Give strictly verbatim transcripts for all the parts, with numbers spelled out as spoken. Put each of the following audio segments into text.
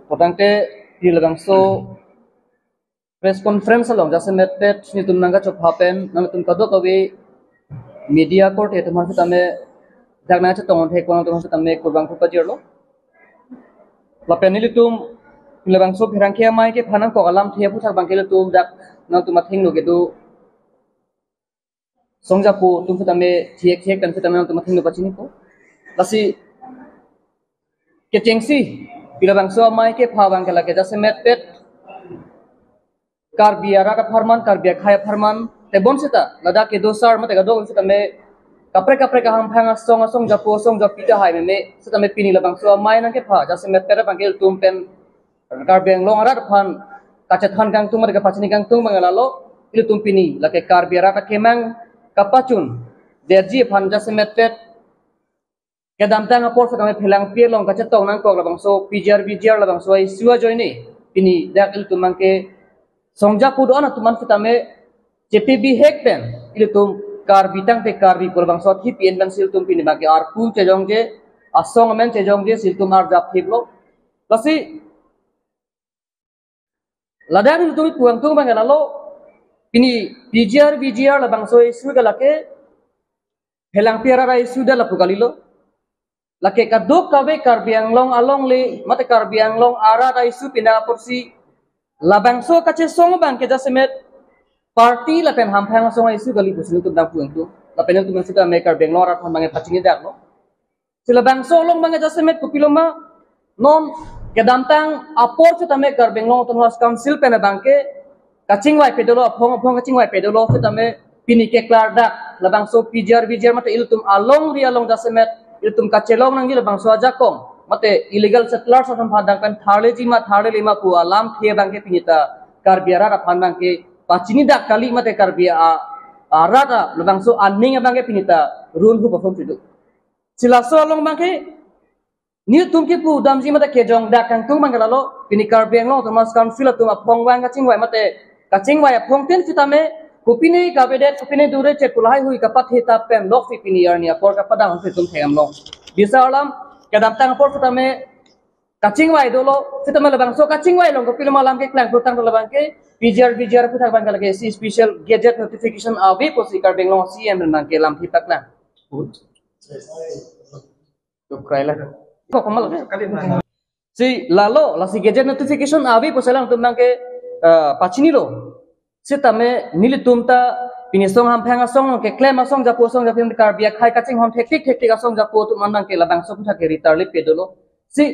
Potangte di labangso press conference along jasemet pet nelitum nangkachopha pen nangtum kadokave media korte atum aphan sitame dak nangchetong thek pon atum aphan sitame kurvangthu pajirlo. Lapen nelitum labangso pherangke amei kepha nangkok alamthe aphuthak abangke ilitum dak nangtum athengno kedo songjapo atum sitame thiek thiek pen sitame nangtum athengno pachinipo. Lasi kechengsi di labangso amei kepha abangke lake jasemet pet Karbi arat apharman, Karbi akhei apharman, tebon sita ladak kedo sar mate kadokave sitame kaprek kaprek ahamphang asong, asongjapo asongjapi tahai meme sitame pini labangso amei nangkepha jasemet pet abangke ilitum pen Karbi Anglong arat aphan kachethan kangtung mate kapachini kangtung abang lalo, ilitum pini lake Karbi arat akemang kapachun detji aphan jasemet pet kedamtang apor sitame phelangpi along kachetong nangkok labangso P G R V G R labangso issue ajoine pini dak ilitum abangke songjapo do-an atum aphan sitame chepi bihek pen ilitum Karbi tangte Karbi pu labangso athi pi-en pensi ilitum pini abangke arpu chejongje, asong amen chejongje si ilitum arjap thiplo. Lasi ladak nelitum pu kangtung abangke lalo, pini P G R V G R labangso issue ke lake phelangpi arat a-issue det lapu kalilo. Lake kadokave Karbi Anglong alongle mate Karbi Anglong arat a-issue pina apotsi labangso kachesong abangke jasemet party lapen hamphang asong a-issue kali pusi nelitum dang pu kangtung. Lapen nelitum sitame Karbi Anglong arat aphan abangke pachini daklo. Si labangso along abangke jasemet kopiloma non kedamtang apor sitame Karbi Anglong Autonomous Council pen abangke kachingvai pedolo, aphong aphong kachingvai pedolo sitame pini keklardak labangso P G R V G R mate ilitum alongri along jasemet ilitum kachelong nangji labangso ajakong mate illegal settlers atum aphan dang pen tharleji ma tharlele ma pu alamthe abangke pini ta Karbi arat aphan abangke pachini dak kali mate Karbi a, arat a labangso aning abangke pini ta runhu perform pido. Si laso along abangke nelitum kepu damji mate kejongdak kangtung abangke lalo, pini Karbi Anglong Autonomous Council atum aphong vang kachingvai mate kachingvai aphongtin sitame kopine kavedet kopine dure chet pu lahai hui kapathe ta pen loksi pini arni apor kapadam si ilitum thengam long. Bisa alam kedamtang apor sitame kachingvai dolo sitame labangso kachingvai along kopiloma alam keklang pulotangte labangke P G R V G R aphuthak abangke lake si special gazette notification ave pusi Karbi Anglong C M abangke lamthe paklang. Duk krai la. Kok kamal ke? Si lalo, lasi gazette notification ave pusi alangtum abangke, eh, pachinilo. Sitame nelitum ta pini song hamphang asong keklem asongjapo asongjapi Karbi akhei kachinghon thektik thektik asongjapo atum abangke labangso aphuthak ke ritar lip pedolo. Si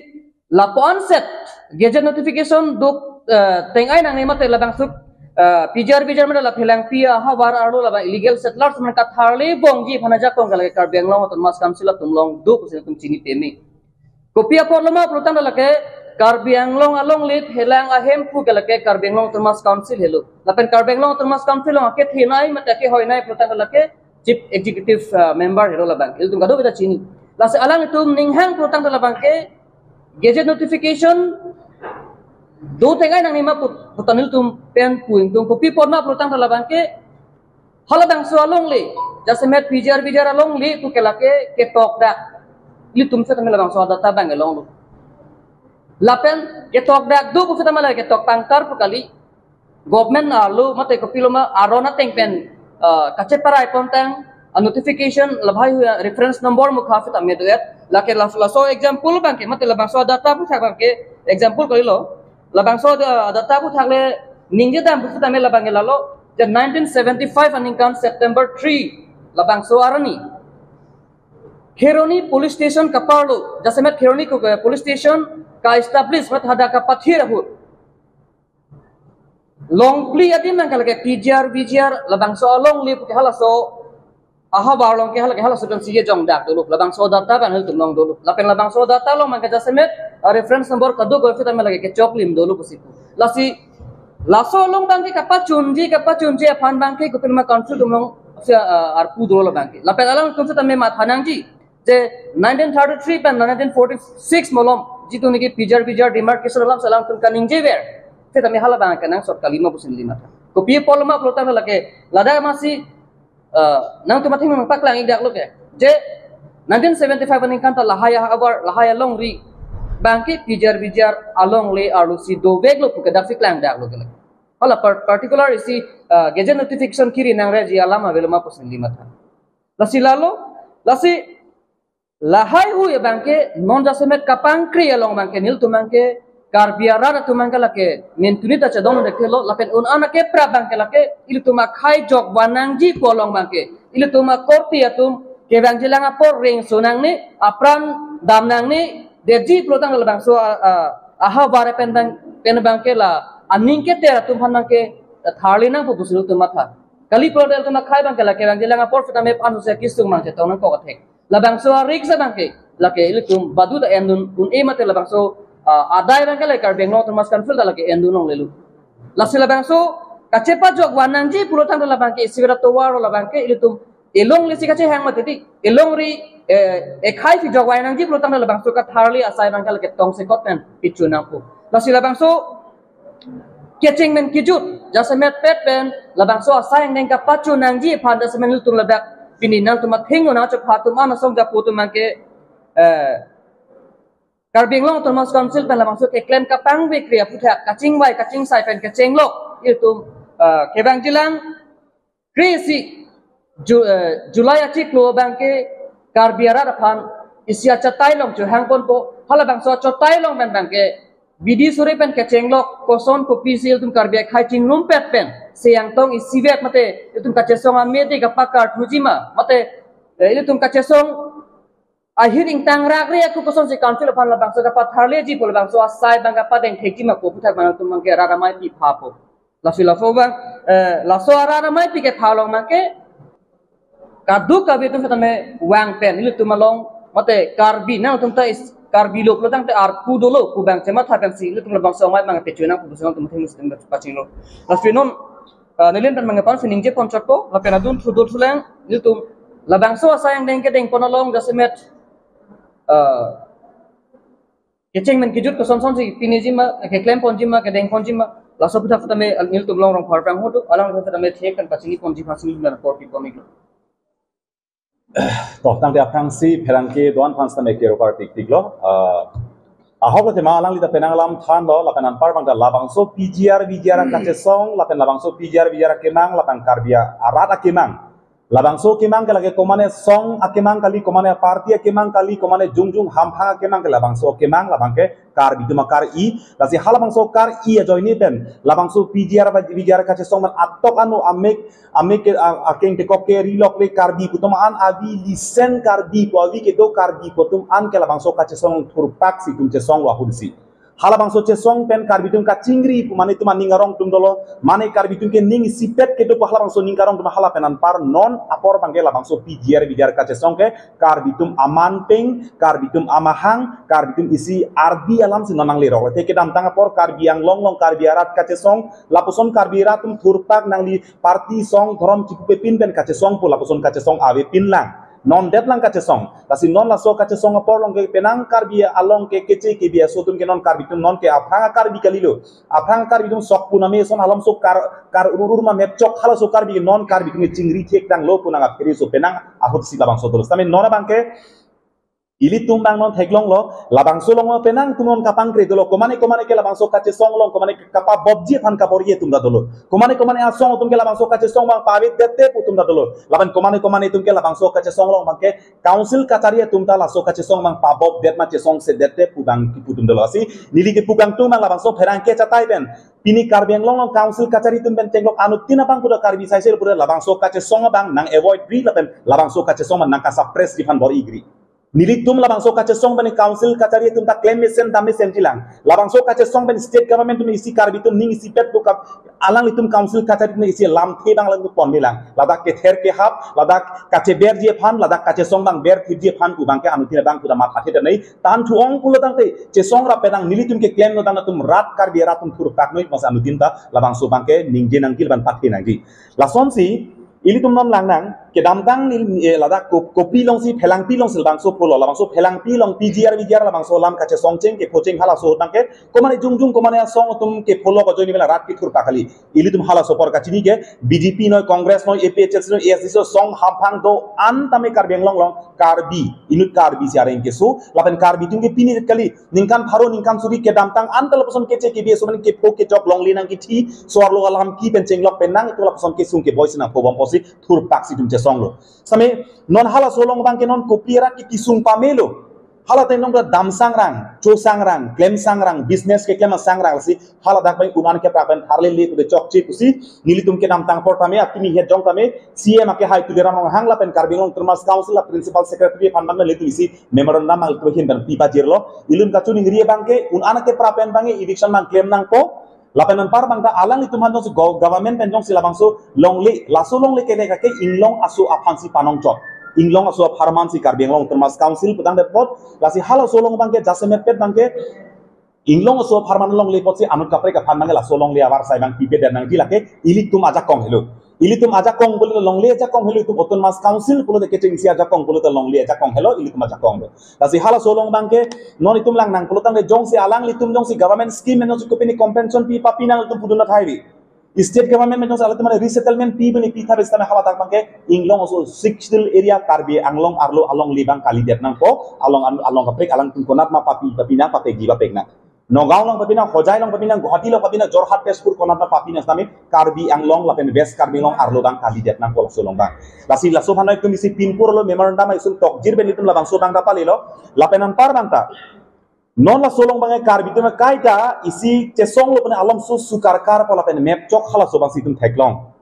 lapu-an set gazette notification duk, eh, teng-ai nangne mate labangso, eh, P G R V G R mate la phelangpi ahavar arlo labang illegal settlers man katharle bongji aphan ajakong ke lake Karbi Anglong Autonomous Council atum along do pusi ilitum chini teme. Kopi apotlo ma pulotangte lake Karbi Anglong alongle phelang ahemphu ke lake Karbi Anglong Autonomous Council helo. Lapen Karbi Anglong Autonomous Council along akethenei mate akehoinei pulotangte lake Chief Executive, uh, Member helo labang. Ilitum kadokave ta chini. Lasi alanglitum ninghang pulotangte labangke gazette notification do teng-ai nangne ma put-, putan ilitum pen pu kangtung, kopi apot ma pulotangte labangke halabangso alongle jasemet P G R V G R alongle pu ke lake ketokdak. Ilitum sitame labangso adata abangke longlo. Lapen ketokdak do pu sitame lake ketok pangtar pu kali. Government arlo mate kopiloma aron ateng pen, ah, kacheparai pontang a notification labhai hui reference number mukha sitame do-et. Lake las-, laso example abangke mate labangso adata aphuthak abangke example kalilo. Labangso ada-, adata aphuthak le ningje dam pu sitame labangke lalo, je nineteen seventy-five aningkan September three labangso arni Kheroni Police Station kaparlo, jasemet Kheroni ko-, Police Station ka-establish mate hadak kapathir ahut Longpli adim abangke lake P G R, V G R, labangso alongle pu ke halaso ahavar along ke hala ke halaso pen si kejongdak dolo. Labangso adata abang ilitum along dolo. Lapen labangso adata along abangke jasemet, ah, reference number kadokave sitame lake kechoklim dolo pusi pu. Lasi laso along abangke kapachunji, kapachunji aphan abangke kopiloma council atum along si, ah, arpu dolo labangke. Lapen alangtum sitame matha nangji. Je nineteen thirty-three pen nineteen forty-six malom jitu niki P G R V G R demarcation alam si alangtum kaningjever. Sitame hala abang kenangsot kalima pusi neli matha. Kopi apotlo ma pulotangte lake ladak masi, eh, nangtum athengno nangpaklang-ik daklo ke. Je nineteen seventy-five aningkan ta lahai ahavar, lahai alongri Bangke P G R V G R alongle arlo si doveklo puke daksi klangdaklo ke lake. Hala par-, particular isi, ah, gazette notification kiri nangreji alam avelo ma pusi neli matha. Lasi lalo, lasi lahai hui abangke non jasemet kapangkri along abangke nelitum abangke Karbi arat atum abangke lake nin tunita chedong dekhelo lapen un-an akeprap abangke lake ilitum akhai jok vannangji pu along abangke ilitum akorte atum kevangjilang apor rengso nangne, apran dam nangne, detji pulotangte labangso a, a, ahavar pen abang, pen abangke la aning keter atum aphan abangke tharli nangpo pusi ilitum matha. Kali pulote ilitum akhai abangke lake kevangjilang apor sitame aphan sose kisung mang chetong nangkok athek. Labangso a-risk abangke lake ilitum badut ta endun un-e mate labangso, ah, adai abangke lake Karbi Anglong Autonomous Council ta lake endun longlelo. Lasi labangso kachepajok vannangji pulotangte labangke isigra tovar labangke ilitum elongle si kachehang mate di elongri, eh, ekhai si jok vannangji pulotangte labangso katharli asai abangke lake tongsekot pen pichu nangpo. Lasi labangso kecheng men kejut jasemet pet pen labangso asai angdeng kapachu nangji aphan jasemet ilitum ladak pini nangtum athengno nangchepha atum an asong japo atum abangke, eh, Karbi Anglong Autonomous Council pen labangso keklem kapangvekri aputhak kachingvai kachingsai pen kechenglok ilitum, eh, kevangjilang kre-isi Ju-, eh, July achiklo abangke Karbi arat aphan isi achatai along chohangponpo. Halabangso achatai along pen abangke bidi suri pen kechenglok koson kopisi ilitum Karbi akhai chingrumpet pen seyang tong isivek mate ilitum kachesong amede kapakarthuji ma mate, eh, ilitum kachesong ahir ingtang rakre aku kosonsi council aphan labangso kapatharleji pu labangso asai abang kapadengthekji ma pu aputhak abang ilitum abangke rat amei pi phapo. Lasi laso abang, eh, laso arat amei pi kepha along abangke kaduk kavi atum sitame vang pen ilitum along mate Karbi nangtum ta is-, Karbi lo pulotangte arpu dolo pu abang chematha pensi ilitum labangso amei abang pechu nangpo pusi nangtum athengno sitame pachinglo. Lasi non, eh, neli pen abang phan si ningje ponchotpo lapen adun thu dothulang ilitum labangso asai angdeng kedengpon along jasemet, eh, kecheng men kejut kosonsonsi piniji ma, keklem ponji ma, kedeng ponji ma, laso aputhak sitame nelitum along rong pharpang hodo, alang sitame thek pen pachini ponji aphansi nelitum apor pipon iklo. To, tangte aphrangsi pherangke do-an aphan sitame kero partik tiklo. Ah, ahok lo tema alangli ta penang alam thanlo, lapen anpar abang ta labangso P G R V G R kachesong, lapen labangso P G R V G R akemang, lapen Karbi arat akemang. Labangso kemang ke lake komane song akemang kali, komane party akemang kali, komane jongjong hamphang akemang ke labangso kemang, labangke Karbi atum akar-i, lasi halabangso kar-i ajoine pen, labangso P G R V G R kachesong man atok anu amek, amek ke, a-, akeng tekok ke rilokle Karbi pu atum an avi lisen Karbi pu avi kedo Karbi pu atum an ke labangso kachesong thurpak si itum chesong wahun si. Halabangso chesong pen Karbi atum kachingri pu mane itum aning arong atum dolo, mane Karbi atum ke ning isipet kedo pu halabangso ning karong atum hala pen anpar non apor abangke labangso P G R V G R kachesong ke Karbi atum aman peng, Karbi atum amahang, Karbi atum isi ardi alam si non nanglerok. Te kedamtang apor Karbi Anglong along Karbi arat kachesong, lapuson Karbi arat atum thurpak nangli party song dhorom chipupe pin pen kachesong pu lapuson kachesong avepin lang. Non detlang kachesong. Lasi non laso kachesong apor along ke penang Karbi along ke keche kebi aso atum ke non Karbi atum non ke aphrang a-Karbi kalilo. Aphrang a-Karbi atum sok puname son alam so kar, kar urur ma mepchok halaso Karbi non Karbi atum chingri thek tanglo pu nang aphere so penang ahut si labangso dolo. Sitame non abangke ilitum abang non theklonglo, labangso along penang atum non kapangkre dolo, komane komane ke labangso kachesong along, komane kapabobji aphan kaporji atum ta dolo. Komane komane asong atum ke labangso kachesong abang pavedetde pu atum ta dolo. Lapen komane komane atum ke labangso kachesong along abangke council kachari atum ta laso kachesong abang pabobdet ma chesongsedet pu abang kipu atum dolo. Lasi neli kipu kangtung abang labangso pherangke achatai pen pini Karbi Anglong along council kachari atum pen tenglok anuttin abang puda Karbi saisel puda labangso kachesong abang nang avoid ri lapen labangso kachesong abang nang kasuppress ji aphan bor-igri. Nelitum labangso kachesong pen council kachari atum ta klem mesen dam mesenji lang. Labangso kachesong pen state government atum isi Karbi atum ning isipet pu kap alanglitum council kachari atum isi lamthe abang alangtum ponji lang. Ladak kether kehap, ladak kacheberji aphan, ladak kachesong abang berthipji aphan pu abangke anuttin abang puda mathathe damnei. Tan thu-ong pulotangte chesong ra penang nelitum ke klemlo tang atum rat Karbi arat atum thurpak noi masa anuttin ta labangso abangke ningje nangji lapen pathe nangji. Lasonsi ilitum non lang nang Kedamtang neli, eh, ladak Ko-, Kopili alongsi Phelangpi alongsi labangso pulo, labangso Phelangpi along P G R V G R labangso alam kachesongcheng kephocheng halaso ahut abangke, komane jongjong komane asong atum kepholok ajoine mela rat kethur pakali. Ilitum halaso apor kachini ke, B J P noi, Congress noi, A P H L C noi, A S D C noi, asong hamphang do-an tame Karbi Anglong along Karbi, inut Karbi si areng keso, lapen Karbi atum ke pini kali, ningkan pharo, ningkan suri kedamtang an ta lapuson keche kebi aso mane kepho kechok longle nangkithi, so-arlo alam ki pen chenglok pen nang, itum lapuson kesung keboi si nangpho bom pusi thurpak si itum chesonglo. Same non halaso along abangke non kopi arat ke kesung pamelo. Hala ateng nong ta dam sangrang, cho sangrang, klem sangrang, business keklem sangrang si, hala dak abang un-an ke prak pen tharle le tu de chokche pusi, nelitum kedamtang apor tame, apini het jong tame, C M ake hai Tuliram Ronghang lapen Karbi Anglong Autonomous Council la Principal Secretary aphan abang nelitum isi memorandum abang itum ahin pen pipajirlo, ilitum kachiningri abangke, un-an ke prak pen abangke eviction abang klem nangpo, lapen anpar abang ta alanglitum aphan jongsi go-, government pen jongsi labangso longle, laso longle kelek ake inglong aso aphan si panongchot. Inglong aso apharman si Karbi Anglong Autonomous Council putangdet apot, lasi halaso along abangke jasemet pet abangke inglong aso apharman longle apotsi anut kaprek aphan abangke laso longle avarsai abang pipedet nangji, lake ilitum ajakong helo. Ilitum ajakong pulote longle ajakong helo, itum Autonomous Council pulote kechengsi ajakong pulote longle ajakong helo, ilitum ajakong do. Lasi halaso along abangke non itum lang nang pulotangte jongsi alanglitum jongsi government scheme jongsi kopine compensation pi papi nang itum pudun athai vi. State government jongsi alanglitum mane resettlement pi bini pi tha besta me hala dak abangke inglong aso Sixth Schedule area Karbi Anglong arlo alongle abang kalidet nangpo, along an-, along kaprek alangtum konat ma papi papi nang, papekji papek nang. Nagaon along papi nang, Hojai along papi nang, Guwahati along papi nang, Jorhat, Tezpur konat ma papi nang, tame Karbi Anglong lapen West Karbi Anglong arlo abang kalidet nangpo laso along abang. Lasi laso aphan itum isi pinpur lo memorandum itum tokjir pen itum labangso abang ta palilo, lapen anpar abang ta non laso along abang Karbi atum kaita isi chesonglo pene alom su sukar kar po lapen map chok halaso abang si itum theklong.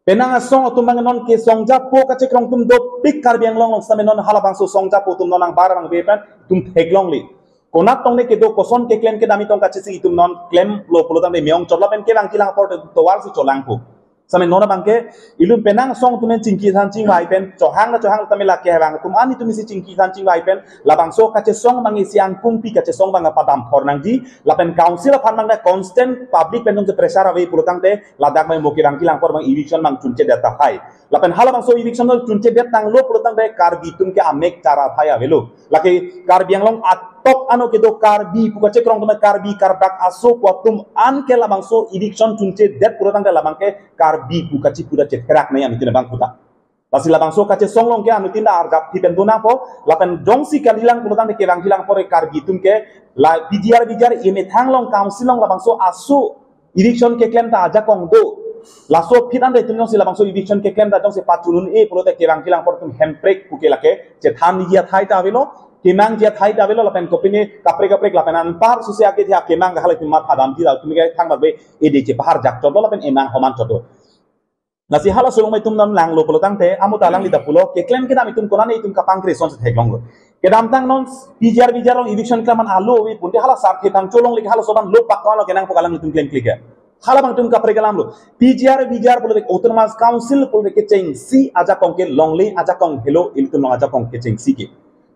Penang asong atum abang non kesongjapo kachekrong atum dopik Karbi Anglong along same non halabangso songjapo atum non nang bar abang bepan itum theklongle. Konat tong ne kedo koson keklem kedam itong kachisi itum non klemlo pulotangte me-ong chotlo pen kevang kelang apor tovar si cholangpo. Same non abangke ilitum penang asong atum pen chingki than chingvai pen chohang na chohang tame lake abang atum an itum isi chingki than chingvai pen labangso kachesong abang isi angkung pi kachesong abang padam thor nangji lapen council aphan abang ta constant public pen jongsi pressure ave pulotangte ladak abang mo kevang kelang apor abang eviction abang chunchedet tahai. Lapen halabangso eviction chunchedet tanglo pulotangte Karbi atum ke amek chara thai avelo. Lake Karbi Anglong atok ano kedo Karbi pu kachekrong atum Karbi Karbak aso pu atum an ke labangso eviction chunchedet pulotangte labangke Karbi pu kachipu ta chetherak nai anutin abang puta. Lasi labangso kachesong along ke anutin ta arjap thi pen dun nangpo, lapen jongsi kalilang pulotangte kevang kelang apor Karbi atum ke la P G R V G R emethang along council along labangso aso eviction keklem ta ajakong do. Laso aphi an ta itum jongsi labangso eviction keklem ta jongsi pachun un-e pulote kevang kelang apor atum hemprek puke lake chethanji athai ta avelo, kemangji athai ta avelo lapen kopine kaprek kaprek lapen anpar susi ake thia kemang kahal itum matha damji ta itum ke thangbak be ede chepahar jak chotlo lapen emang homan chotlo. Lasi halaso along itum non langlo pulotangte amo ta alangli ta pulo keklem kedam itum konane itum kapangkre ason si theklonglo. Kedamtang non P G R V G R along eviction klem an alo ave pute hala sarthe tang cholongle ke halaso abang lo pak lo kenangpo alanglitum klemkle ke. Halabang itum kaprek alamlo. P G R V G R pulote Autonomous Council pulote kechengsi ajakong ke longle ajakong helo, ilitum along ajakong kechengsi ke.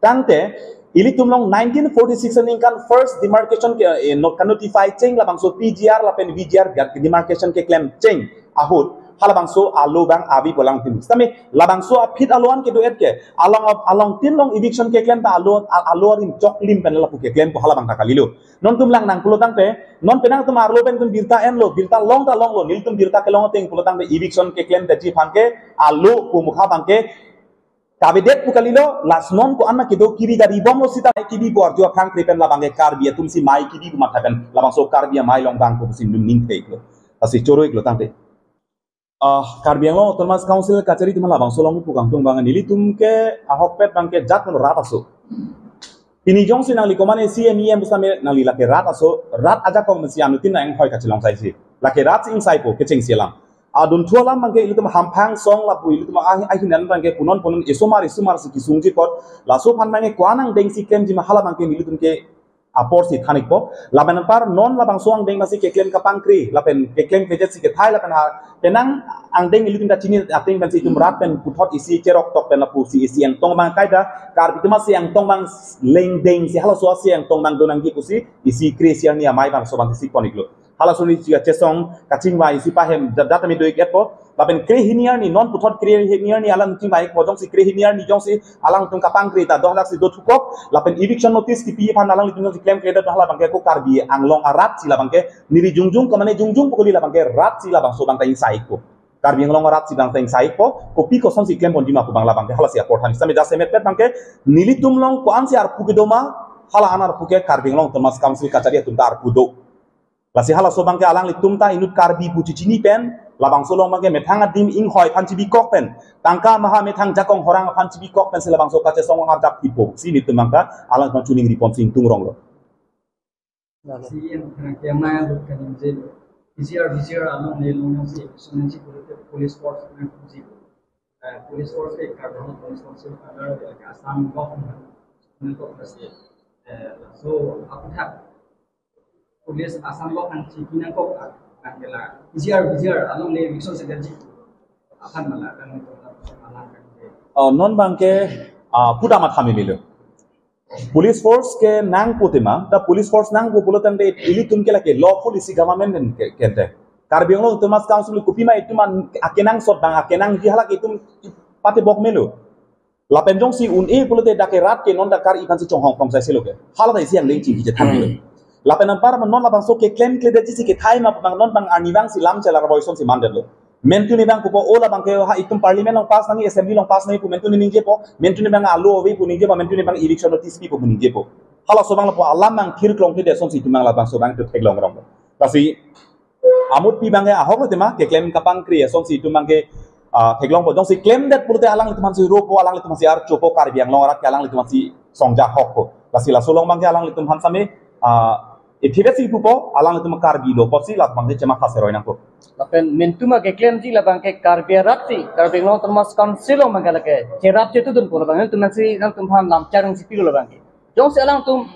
Tangte ilitum along nineteen forty-six aningkan first demarcation ke, eh, not ka-notify cheng labangso P G R lapen V G R demarcation keklem cheng ahut halabangso alo abang ave pu alangtum. Same labangso aphi alo an kedo-et ke along, along tin along eviction keklem ta alo, a-, alo arim choklim pen lapu keklempo halabang ta kalilo. Non itum lang nang pulotangte non penang atum arlo pen itum birta enlo, birta long ta longlo, nelitum birta kelong ateng pulotangte eviction keklem detji aphan ke alo pu mukha abangke kavedet pu kalilo, lasi non ko-an ma kedo kiri gari bomlo sita mai kebi pu arju aphrang kre pen labangke Karbi atum si mai kebi pu matha pen labangso Karbi amai long abang pu si num ning theklo. Lasi choro-iklo tangte. Ah, Karbi Anglong Autonomous Council kachari atum labangso along pu kangtung abang nelitum ke ahokpet abangke jat lo rat aso. Pini jongsi nangli komane C M E M pusitame nangli lake rat aso, rat ajakong si anutin nang hoi kachelong sai si. Lake rat si ingsaipo kechengsi alam. Adunthu alam abangke ilitum hamphang song lapu ilitum ah, ahin an abangke punon punon esomar esomar si kesungji apot. Laso aphan abangke ko-an angdeng si klemji ma hala abangke nelitum ke apor si than-ikpo. Lapen anpar non labangso angdeng masi keklem kapangkri, lapen keklem pejet si kethai lapen ha, penang angdeng ilitum ta chini ateng pensi itum rat pen puthot isi cherok tok pen lapu si isi angtong abang kaita, Karbi atum asi angtong abang lengdeng si halaso asi angtong abang donangji pusi isi kre isi arni amai abangso abang si pon-iklo. Halaso arni chi kachesong kachingvai isi pahem da-, data mi do-ik-etpo. Lapen krehini arni, non puthot krehini arni alang chingvai-ikpo, jongsi krehini arni jongsi alangtum kapangkri ta dohdak si dothukok. Lapen eviction notice kipi aphan alanglitum jongsi klemkledet, hala abangke ko Karbi Anglong arat si labangke neli jongjong, komane jongjong pu kali, labangke rat si labangso abangta ingsai-ikpo. Karbi Anglong arat si abangta ingsai-ikpo, kopi kosonsi klemponji ma pu abang labangke halasi apor than. Sitame jasemetpet abangke nelitum along ko-ansi arpu kedo ma, hala an arpu ke Karbi Anglong Autonomous Council kachari atum ta arpu do. Lasi halaso abangke alanglitum ta inut Karbi pu chichini pen, labangso along abangke methang adim inghoi aphan chibikok pen, tangka maha methang jakong horang aphan chibikok pensi labangso kachesong arjap thipo. Si nelitum abangke alang aphan chuning ripon si ingtung ronglo. Si yang kena kemai lut kaningje. P G R, P G R along le long si, so nang si police force nang si. Eh, police force ke Karbi Anglong Police Council under, eh, Assam government. Nang kok kasi. Eh, so, aphuthak police Assam government si kinang kok, ah, kan kela. P G R, P G R along le eviction secretary. Aphan mala, kan itu, alang kan. Oh, non abangke, ah, puda matha memelo. Police force kenangpo tema, ta police force nangpo pulo tangte ilitum ke lake lawful isi government pen ke, ke ante. Karbi Anglong Autonomous Council kopima itum an akenangsot abang, akenangji hala ke itum patebok melo. Lapen jongsi un-e pulote dak ke rat ke non dak Karbi aphansi chonghong pong sai silo ke. Hala ta isi angdeng chingki chethan melo. Lapen anpar non labangso keklemkledetji si kethai ma abang non abang arnivang si lam chelar boison si mandetlo. Mentri ni abang pupo, o labangke ha itum parliament along pass nangji, assembly along pass nangji pu mentri ni ningjepo, mentri ni abang alo ave pu ningjepo, mentri ni abang eviction notice pipo pu ningjepo. Halaso abang lapu alam abang thir klong thir de asonsi itum abang labangso abang itum theklong rong. Lasi amutpi abangke ahok lo tema, keklem kapangkri asonsi itum abangke, ah, theklongpo, jongsi klemdet pulote alanglitum aphansi ropo, alanglitum aphansi archopo, Karbi Anglong arat ke alanglitum aphansi songjak hokpo. Lasi laso along abangke alanglitum aphan sitame, ah, ithibet si pupo, alanglitum Karbi lo apotsi labangke chematha seroi nangpo. Lapen mentuma keklemji labangke Karbi arat si, Karbi Anglong Autonomous Council along abangke lake cherap chetudunpo, labang nangtum nangsi nangtum aphan lamchar nangsi pilo labangke. Jongsi alangtum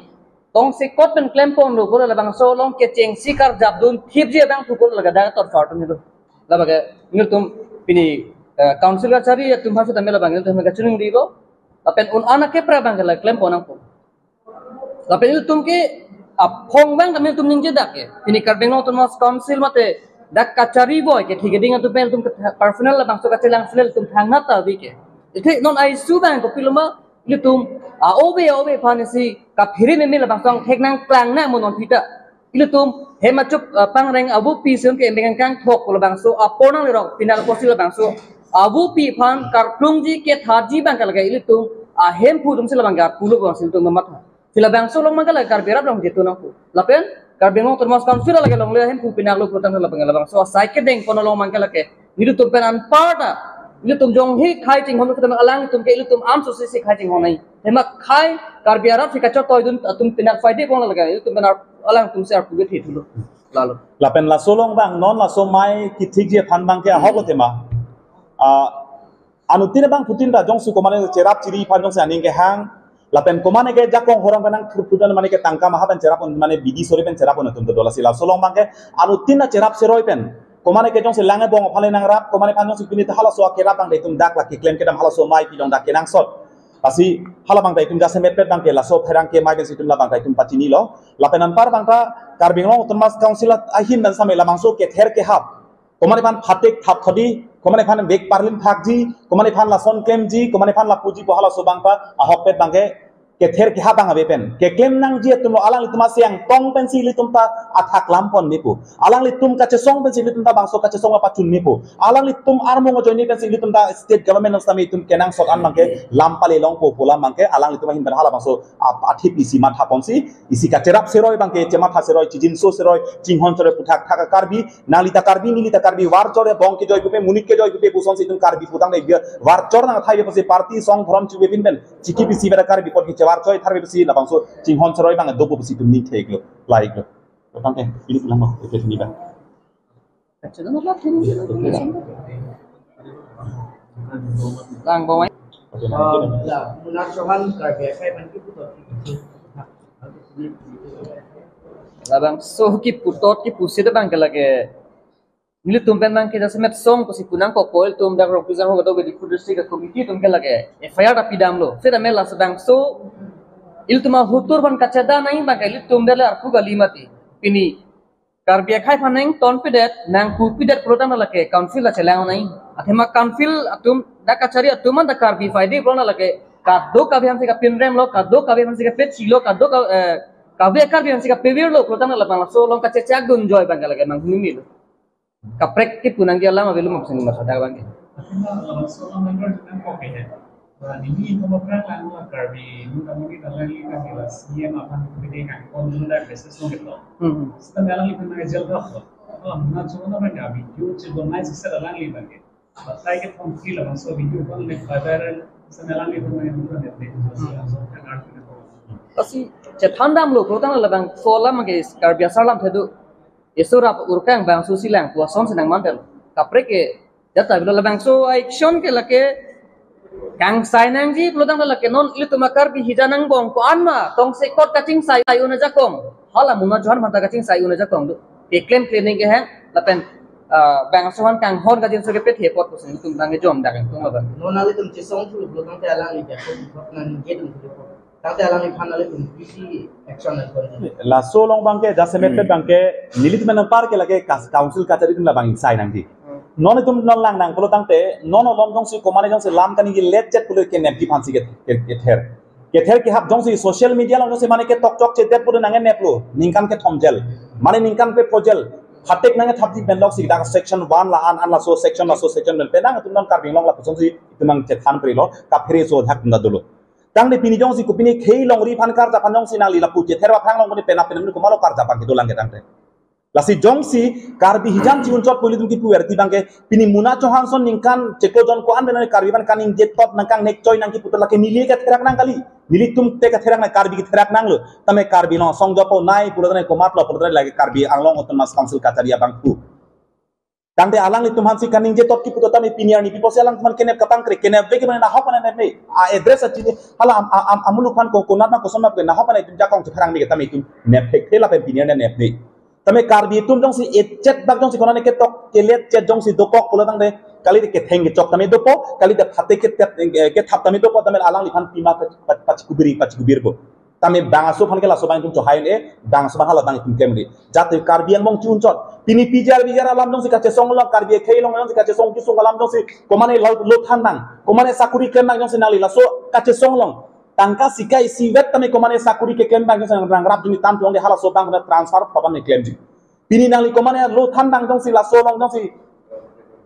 tongsekot pen klemponlo pulo labangso along kechengsi karjapdun thipji abang pupo, laga dak ator chor atum helo. Labangke nelitum pini, eh, council kachari atum aphan sitame labang nelitum kachiningri lo. Lapen un-an akepra abangke la klempon nangpo. Lapen ilitum ke aphong abang kami ilitum ningje dak ke. Pini Karbi Anglong Autonomous Council mate dak kachari boi ke thik keding atum pen ilitum ke personal labangso kachelang sel ilitum thangnat ta ave ke. Ite non ai su abang kopilo ma ilitum a-ove a-ove aphan isi kaphere meme labangso angthek nangklang nang mo non thita. Ilitum hem achup, ah, pangreng abupi sim ke emeng kangthok labangso apor nanglerok pinak apotsi labangso abupi aphan karplungji kethaji abangke lake ilitum ahemphu atumsi labangke arpu lo abangsi ilitum mamatha. Si labangso along abangke lake Karbi arat along jetu nangpo. Lapen Karbi Anglong Autonomous Council lake longle ahemphu pinaklo putang labang labangso asai kedeng kono along abangke lake nelitum pen anparta ilitum jongsi khei chinghon kita alangtum ke ilitum amso si si khei chinghon nai. Hema khei Karbi arat si kachotoi dun atum pinak faide pon lake ilitum pen ar-, alangtum si arpu ke thithulo. Lalo. Lapen laso along abang non laso amei kethikji aphan abangke ahok lo tema. Ah, anuttin abangphutin ta jongsi komane cherap chiri aphan jongsi aning kehang. Lapen komane ke jakong horang pen nangthurphudan mane ke tangka maha pen cherap un mane bidi sore pen cherap un atum ta do, lasi laso along abangke anuttin ta cherap seroi pen. Komane ke jongsi lang ebong aphan le nangrap, komane aphan jongsi pini ta halaso akerap abang de itum dak lake klem kedam halaso amei pilong dak kenangsot. Lasi hala abangta itum jasemetpet abangke laso pherangke amei pensi itum labangta itum pachinilo. Lapen anpar abangta Karbi Anglong Autonomous Council ahin pen sitame labangso kether kehap. Komane aphan phatek thap thodi, komane aphan bek parlim phakji, komane aphan lason klemji, komane aphan lapuji pu halaso abangta ahokpet abangke kether kehap abang ave pen. Keklem nangji atumlo alanglitum asi angtong pensi ilitum ta athak lampon mepo. Alanglitum kachesong pensi ilitum ta bangso kachesong apachun mepo. Alanglitum armung ajoine pensi ilitum ta state government along sitame itum kenangsot an abangke lam pale longpo pu alam abangke alanglitum ahin pen hala bangso ap-, athip isi mathaponsi isi kacherap seroi abangke chematha seroi chijinso seroi chinghon seroi puthak thak Karbi nangli ta Karbi neli ta Karbi varchor ya bong kejoi pupe monit kejoi pupe pusonsi itum Karbi putang de biar varchor nangthai pusi party song dhorom chupe pin pen chiki pisi bera Karbi pot kechevarchoi tharve pusi labangso chinghon seroi abang dopo pusi itum ning theklo, laiklo. Tangke, ini pulang mo, oke, ini bang. Lang bawai. Oke, nah, ini bang. Ya, Munnar Chauhan Karbi akhai man ki putot. Labangso kiputot kipusi de abangke lake nelitum pen abangke jasemet song pusi punangkok, ilitum dak Rongkujang ho kadokave Diphu district committee atum ke lake F I R ta pidamlo. Seta mela sedang so ilitum ahutur aphan kacheda nai abangke ilitum dele arpu kali mati. Pini Karbi akhei aphan nangtonpidet, nangpupidet pulotangte lake council ta chelang nai. Athema council atum, dak kachari atum anta Karbi faidi pulo lake, kadokave aphansi kapinremlo, kadokave aphansi kapechilo, kadokave, eh, kave Karbi aphansi kapevirlo pulotangte labang laso along kachechak dunjoi abang ke lake nang hini milo. Kaprek kipu nangji alam avelo ma pusi nang masa dak abang ke. Athema labangso alam nangkok ke he. Ba nini komat aphrang lang la Karbi, motamoti ta alangli kan la C M aphan pede kan kon nunda basis nong ketok. Hmm. Sita alangli kan nang jel dak. Ba muna chona abang ke video chibonai sisa alangli abang ke. Batai kethom free labangso video abang mek viral, sita alangli kan nang nunda ne ne. Labangso kan arti na. Lasi chethan damlo, pulotangte labangso alam ke Karbi asar alam thedu. Eso rap urkang bangso silang, puason sinang mantel. Kaprek ke, jata bilo labangso action ke lake, kangsai nangji pulotangte lake non ilitum a Karbi hijan angbong ko-an ma, tongsekot kachingsai un ajakong. Hala muna Johan aphanta kachingsai un ajakong do. Keklem cleaning ke hang, lapen, ah, bangso aphan kanghon kajinso kepet he apot pusi nelitum abang ke jom dak tung abang. Non nanglitum chesong thu pulotangte alangli ke, ko, ko, nang ningje dun thu. Tangte alangliphan nanglitum pisi action nangkon. Laso along abang ke, jasemet Hmm. abang ke, nelitum nangpar ke lake kas-, council kachari atum labang ingsai nangji. Hmm. Non itum non lang nang pulotangte, non along jongsi komatne jongsi lam kaningje letchet pulo kenepji aphansi ke, ke, kether. Kether kehap jongsi social media along jongsi mane ketok chokchedet pulo nangneplo, ningkan kethom jel. Mane ningkan kepho jel. Hatek nangkethapji pen loksi dak section one la-an, an laso section, laso section pen penang itum non Karbi Anglong lapusonsi itum nangchethan prilo, kaphere so thak nda dolo. Tangte pini jongsi kopine khei longri aphan karjap aphan jongsi nangli lapu chether aphan long kone penap penap komatlo karjap abang kedolang ke tangte. Lasi jongsi Karbi hijan chi-unchot pu ilitum kipu verti abang ke pini muna Chauhan ason ningkan chiklo jon ko-an pen Karbi aphan kaningje tot nangkangnek choi nangkipu tot lake neli ketherak nang kali. Nelitum te ketherak nang, Karbi ketherak nanglo. Tame Karbi Anglong asong jopo nai pulotangte komatlo pulotangte lake Karbi Anglong Autonomous Council kachari abang pu. Tangte alanglitum aphansi kaningje tot kipu tot tame pini arni pi pusi alangtum aphan kenep kapangkre, kenep ve ke mane nahok mane nep me. A address achini hala am, am, am, amuluk aphan ko konat ma koson ma ke nahok mane itum jakong chepharang me ke tame itum nep thekthe lapen pini arni nep me. Tame Karbi atum jongsi echet bak jongsi konane ketok keletchet jongsi dokok pulotangte kali ketheng kechok tame dopo, kali de phate ketep, eh, kethap tame dopo, tame alangliphan pima pach-, pach-, pachikubiri pachikubirpo. Tame bangso aphan ke laso abang itum chohai un-e, bangso aphan hala abang itum klem un-e. Jate Karbi angbong chi-unchot. Pini P G R V G R alam jongsi kachesong along, Karbi akhei along jongsi kachesong kisung alam jongsi, komane lo, lo than nang, komane sakuri klem nang jongsi nangli laso kachesong along. Tangka sika isi vet tame komane sakuri keklem abang jongsi nangrap juni tam tuang de halaso abang kena transfer papan ne klemji. Pini nangli komane lo than nang jongsi laso along jongsi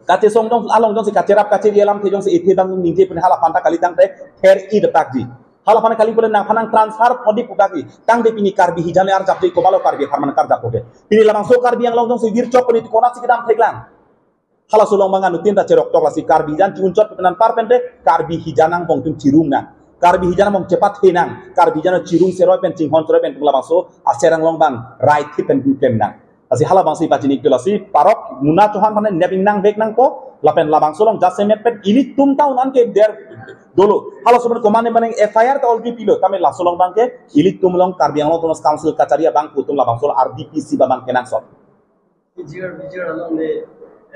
kachesong jong along jongsi kacherap kacheri alamthe jongsi ethe abang ningje pini hala aphanta kali tangte ther-i detakji. Hala aphan kali pule nangphan nang transfer podi pudakji. Tangte pini Karbi hijan le arjapji komatlo Karbi aphan man karjap pode. Pini labangso Karbi Anglong jongsi virchok pini konatsi kedam theklang. Halaso along abang anuttin ta cherok tok lasi Karbi hijan chi-unchot pen anpar pente Karbi hijan angbong itum chirung nang. Karbi hijan angbong chepathe nang. Karbi hijan chirung seroi pen chinghon seroi pen itum labangso aser anglong abang rai thip pen itum klem nang. Lasi hala abangsi pachini iktu lasi parok muna Chauhan aphan nep ingnang vek nangpo lapen labangso along jasemet pen ilitum ta un-an ke der dolo. Halaso pen komane mane F I R ta already pilo tame laso along abang ke ilitum along Karbi Anglong Autonomous Council kachari abang pu itum labangso along R D P C abang kenangsot. P G R V G R along le,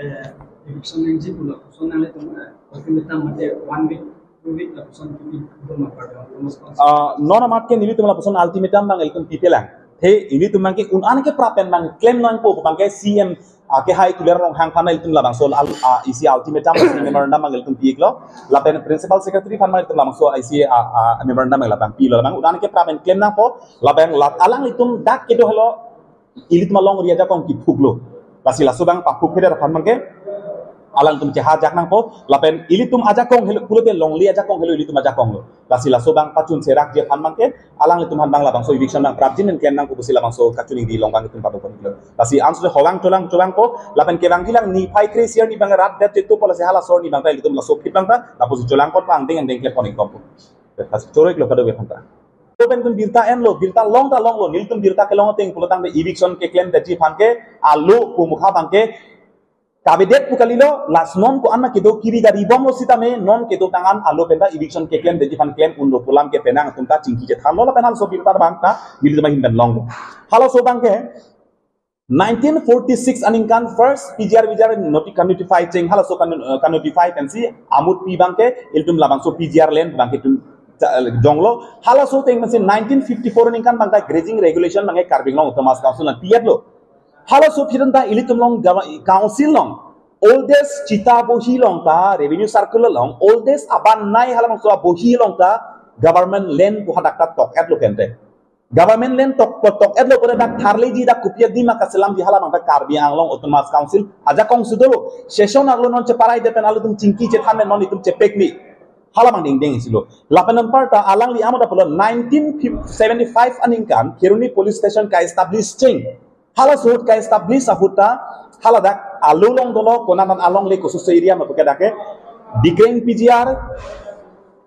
eh, eviction nangji pu lapuson nanglitum, eh, ultimatum mate one week, two week lapuson kipi do ma Karbi Anglong Autonomous Council. Ah, non amat ke nelitum lapuson ultimatum abang ilitum pipelang. He, ilitum abang ke un-an ke prapen abang klem nangpo abang ke C M, ah, kehai Tuliram Ronghang aphan ilitum labangso al, ah, isi ultimatum isi memorandum abang ilitum pi-iklo. Lapen Principal Secretary aphan abang ilitum labangso isi, ah, ah, memorandum abang labang pilo labang un-an ke prapen klem nangpo. Lapen lat alanglitum dak kedo helo ilitum alongri ajakong kiphuklo. Lasi laso abang paphuk peder aphan abang ke alangtum chehajak nangpo. Lapen ilitum ajakong helo pulote longle ajakong helo ilitum ajakong lo. Lasi laso abang pachun serakji aphan abang ke alanglitum aphan abang labangso eviction abang prapjin pen klem nangpo pusi labangso kachiningri along abang itum padopon iklo. Lasi anso howang cholang chowangpo lapen kevangjilang niphai kre-isi arni abang rat det chetupo lasi halaso arni abang ta ilitum laso phit abang ta lapusi cholangpon abang deng deng klepon ikkompo. Lasi choro iklo kadokave aphanta. Pen itum birta enlo, birta long ta longlo, nelitum birta kelong ateng pulo tangte eviction keklemdetji aphan ke, alo pu mukha abang ke, kavedet pu kalilo, lasi non ko-an ma kedo kiri gari bomlo sitame, non kedo tangan alo penta eviction keklemdetji aphan klem unlo pu alam ke penang atum ta chingki chethanlo lapen halaso birta abang ta, nelitum ahin pen longlo. Halaso abang ke, nineteen forty-six aningkan first P G R V G R noti-, kanotify cheng halaso kan-, eh, kanotify pensi amut pi abang ke ilitum labangso P G R land abang ke itum cha-, eh, jonglo halaso ateng pensi nineteen fifty-four aningkan abang ta grazing regulation abang ke Karbi Anglong Autonomous Council nang pi-etlo. Halaso aphi ta ilitum along gava-, council along oldest chita bohi along ta, revenue circle along oldest aban nei halabangso abohi along ta government land pu hadak ta tok-etlo kente. Government land tok, tok, tok-etlo pura dak tharleji, dak kopi adim akaselamji, halabang ta Karbi Anglong Autonomous Council ajakong si dolo. Session arlo non cheparai det pen alutum chingki chethan pen non itum chepekmi. Halabang dingding isi lo. Lapen anparta alangli amo ta pulo nineteen seventy-five aningkan Kheroni Police Station ka-establish cheng. Halaso ahut ka-establish ahut ta haladak alo along dolo, konat an alongle, kososo area ma pu ke dak ke Dikreng P G R,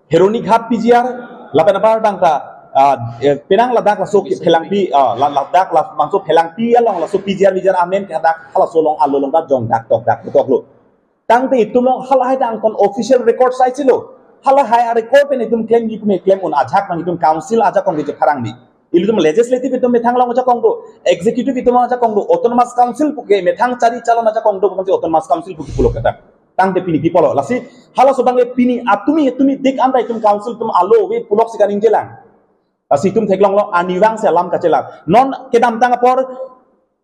Kheroni Ghat P G R, lapen anparta, ah, eh, penang ladak laso Phelangpi, ah, la-, ladak labangso Phelangpi along laso P G R V G R amen ke dak halaso along alo along ta jong dak tok dak toklo. Tangte itum along halahai ta angkon official record sai silo. Halahai a-record pen itum klemji pu me klem un ajak nang itum council ajakong ke chepharang ni. Ilitum legislative itum methang along ajakong do, executive itum ajakong do, autonomous council pu ke methang chari chalon ajakong do, bukan si autonomous council pu ke pulo kata. Tangte pini pi pulo. Lasi halaso abang ke pini atumi, atumi dik anta itum council atum alo ave pulok si kaningjelang. Lasi itum theklonglo arnivang si alam kachelar. Non kedamtang apor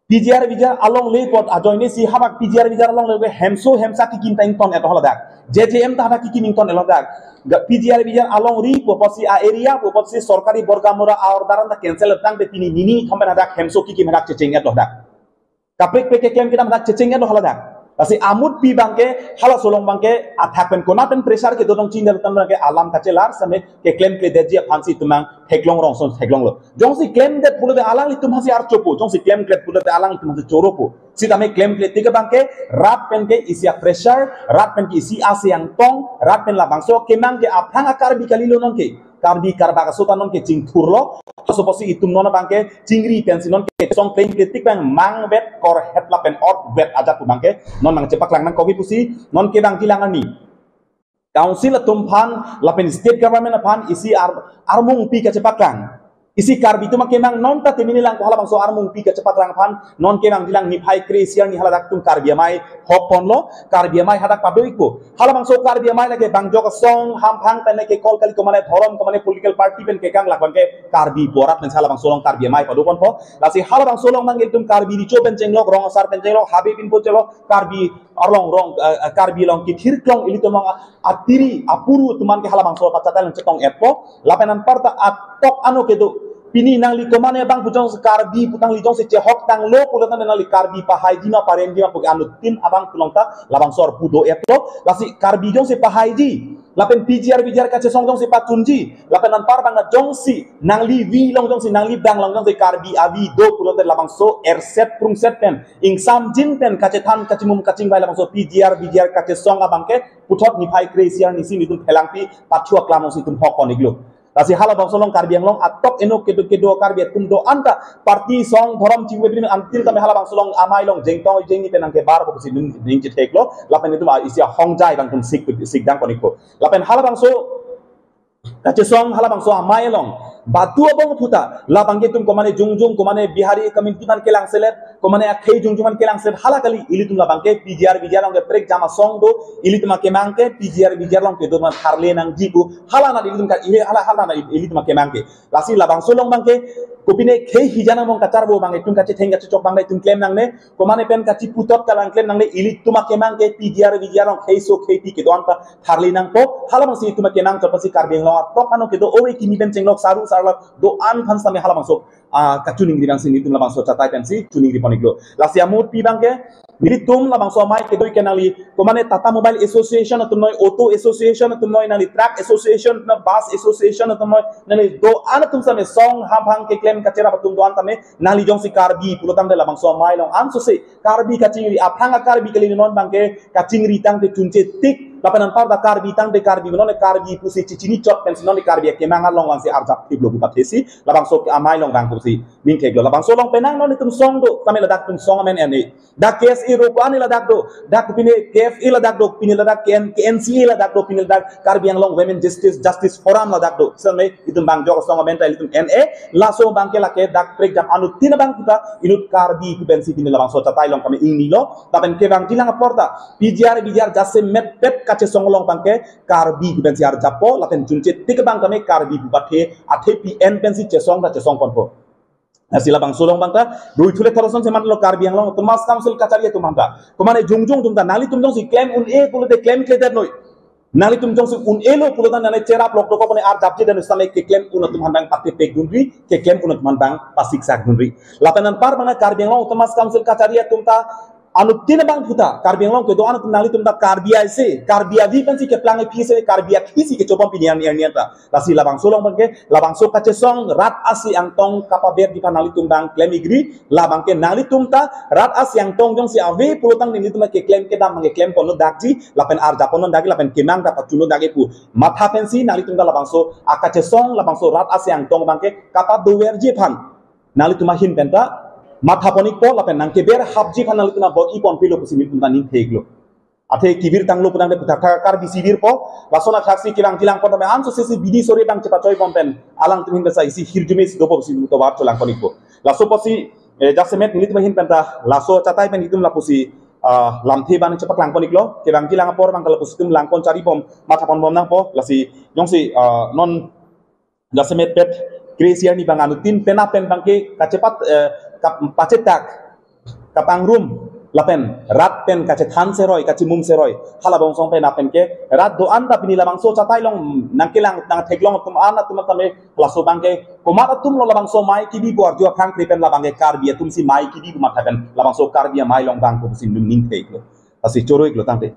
P G R V G R alongle apot ajoine si habak P G R V G R alongle hemso hemsa kekim ta ington-etlo haladak. J J M ta hadak kekim ington-etlo hadak. Ga-, P G R V G R alongri pu apotsi, a-area pu apotsi sorkari borgamura a-order anta cancel tangte pini nini thom pen hadak hemso kekim hadak checheng-etlo hadak. Kaprek prek keklem kedam hadak checheng-etlo haladak. Lasi amut pi abang ke halaso along abang ke athak pen konat pen pressure kedo dong chingdel tan abang ke alam kachelar same keklemkledetji aphansi itum abang theklong rongson theklonglo. Jongsi klemdet pulote alanglitum aphansi archopo, jongsi klemkledet pulote alanglitum aphansi choropo. Sitame klemkledet tik abang ke rat pen ke isi a-pressure, rat pen ke isi a-siang tong, rat pen labangso kemang ke aphrang a-Karbi kalilo non ke. Karbi karbak aso ta non ke chingthurlo. Halaso apotsi itum non abang ke chingri pensi non ke song klemkledet tik abang mangvet korhet lapen otvet ajat pu abang ke non nangchepaklang nangkok-ik pusi non kevangjilang arni. Council atum aphan lapen state government aphan isi ar-, armung pi kachepaklang. Isi Karbi atum akemang non ta temini lang ko halabangso armung pi kachepaklang aphan non kevangjilang niphai kre-isi arni haladak atum Karbi Amei hokponlo, Karbi Amei hadak pado-ikpo. Halabangso Karbi Amei lake bang jok asong hamphang pen ke kol kali komane dhorom komane political party pen kekang lak abang ke Karbi pu arat pen halabangso along Karbi Amei padoponpo. Lasi halabangso along abang itum Karbi Recho pen chenglok, rong asar pen chenglok, habe pinpo chenglok, Karbi arlong rong, eh, eh, Karbi along kethirklong ilitum along a-, atiri apuru atum an ke halabangso pachatai along chetong-etpo. Lapen anparta atok ano kedo. Pini nangli komane abang pu jongsi Karbi pu tangli jongsi chehok tanglo pulo tangte nangli Karbi pahaiji ma paremji ma pu ke anuttin abang pu along ta labangso arpu do-etlo. Lasi Karbi jongsi pahaiji lapen P G R V G R kachesong jongsi pachunji lapen anpar abang jongsi nangli vi along jongsi nangli bang along jongsi Karbi avi do pulote labangso erset prungset pen ingsamjin pen kachethan kachimum kachingvai labangso P G R V G R kachesong abang ke puthot niphai kre-isi arni si nitum Phelangpi pathu aklam along si itum hokpon-iklo. Lasi halabangso along Karbi Anglong atok eno kedo kedo Karbi atum do-an ta party song dhorom chingve bini antin tame halabangso along amei along jengtong jengni pen nangkebar ko si ning, ning chetheklo lapen itum a isi ahongjai abang itum sik sik dang konikpo. Lapen halabangso kachesong halabangso amei along batu abong aphuta labang ke itum komane jongjong komane Bihari community aphan kelangselet komane akhei jongjong aphan kelangselet hala kali ilitum labang ke P G R V G R along ke prekjam asong do ilitum akemang ke P G R V G R along kedo ma tharle nangji pu hala na ilitum ka ihe hala hala na ilitum akemang ke. Lasi labangso along abang ke kopine khei hijan among kacharbo abang itum kachetheng kachechok abang itum klem nangne. Komane pen kachiputhot kalang klem nangne ilitum akemang ke P G R V G R along kheiso kheipi kedo-an ta tharle nangpo. Halabangsi itum akemang chot apotsi Karbi Anglong atok ano kedo ove kimi pen chenglok saru sarlap do-an aphan sitame halabangso, ah, kachiningri nangsi nitum labangso chatai pensi chiningri-pon-iklo. Lasi amut pi abang ke nelitum labangso amei kedo-ik ke nangli komane Tata Mobile Association atum noi, Auto Association atum noi, nangli Truck Association atum noi, Bus Association atum noi, nangli do-an atum sitame song hamphang keklem kacherap atum do-an tame nangli jongsi Karbi pulo tangte labangso amei along ansose Karbi kachingri aphrang a-Karbi kali non abang ke kachingri tangte chunche tik lapen anparta Karbi tangte Karbi non Karbi pusi chichini chot pensi non Karbi akemang along vangsi arjap thiplo pu pathesi labangso amei along vang pusi ning theklo. Labangso along penang non itum song do tame ladak atum song amen ene. Dak K S A ro ko-an ladak do. Dak pine K F A ladak do. Pine ladak K N, K N C A ladak do. Pine ladak Karbi Anglong Women Justice, Justice Forum ladak do. Same itum bang jok asong amen ta itum N A. Laso abang ke lake dak prekjam anuttin abang kita inut Karbi pu pensi pine labangso chatai along kami ingnilo. Lapen kevangjilang aporta P G R V G R jasemet pet kachesong along abang ke Karbi pu pensi arjappo. Lapen chunche tik abang kami Karbi pu pathe athe P N pensi chesong ta chesong ponpo. Lasi labangso along abang ta, rui thule thorosong seman lo Karbi Anglong Autonomous Council kachari atum abang ta. Komane jongjong atum ta, nanglitum jongsi klem un-e pulote klemkledet noi. Nanglitum jongsi un-elo pulo tangte nangne cherap lok dokok mane arjapje dan sitame keklem un atum aphan abang patepek dunri, keklem un atum aphan abang pasiksak dunri. Lapen anpar abang Karbi Anglong Autonomous Council kachari atum ta anuttin abang puta, Karbi Anglong kedo-an atum nanglitum ta Karbi aisi, Karbi avi pensi keplang iphi se, Karbi akhei si kechobom pini arni arni ta. Lasi labangso along abangke, labangso kachesong rat asi angtong kapaberji aphan nanglitum abang klem-ikri, labangke nanglitum ta rat asi angtong jongsi ave pulo tangte nelitum keklem kedam abangke klem ponlo dakji, lapen arjap ponlo dakji, lapen kemang ta pachunlo dakji pu matha pensi nanglitum ta labangso akachesong, labangso rat asi angtong abangke kapadoverji aphan nanglitum ahin pen ta matha pon-ikpo, lapen nangkeber hapji aphan nanglitum abor-i ponpilo pusi nelitum ta ningthek-iklo. Athe kebirtanglo pu tangte puthak thak Karbi si birpo, lason athaksi kevangji lang pon tame anso sesi bidi sore abang chepachoi pon pen alangtum ahin pensi isi hirjume si dopo pusi nelitum tovar cholang pon-ikpo. Laso pusi, eh, jasemet nelitum ahin pen ta laso achatai pen itum lapusi, ah, lamthe abang chepaklang pon-iklo, kevangji lang apor abang ta lapusi itum lang pon chari bom, matha pon bom nangpo, lasi jongsi, ah, non jasemet pet kre-isi arni abang anuttin pen apen abangke kachepat, eh, kap-, pachetak, kapangrum, lapen rat pen kachethan seroi, kachimum seroi, halabangso pen apen ke rat do-an ta pini labangso achatai along nangkelang nangtheklong atum an atum tame laso abangke komat atumlo labangso amei kebi pu arju aphrang kre pen labangke Karbi atumsi amei kebi pu matha pen labangso Karbi amei along abang pu pusi nelitum ningthek-iklo. Lasi choro-iklo tangte.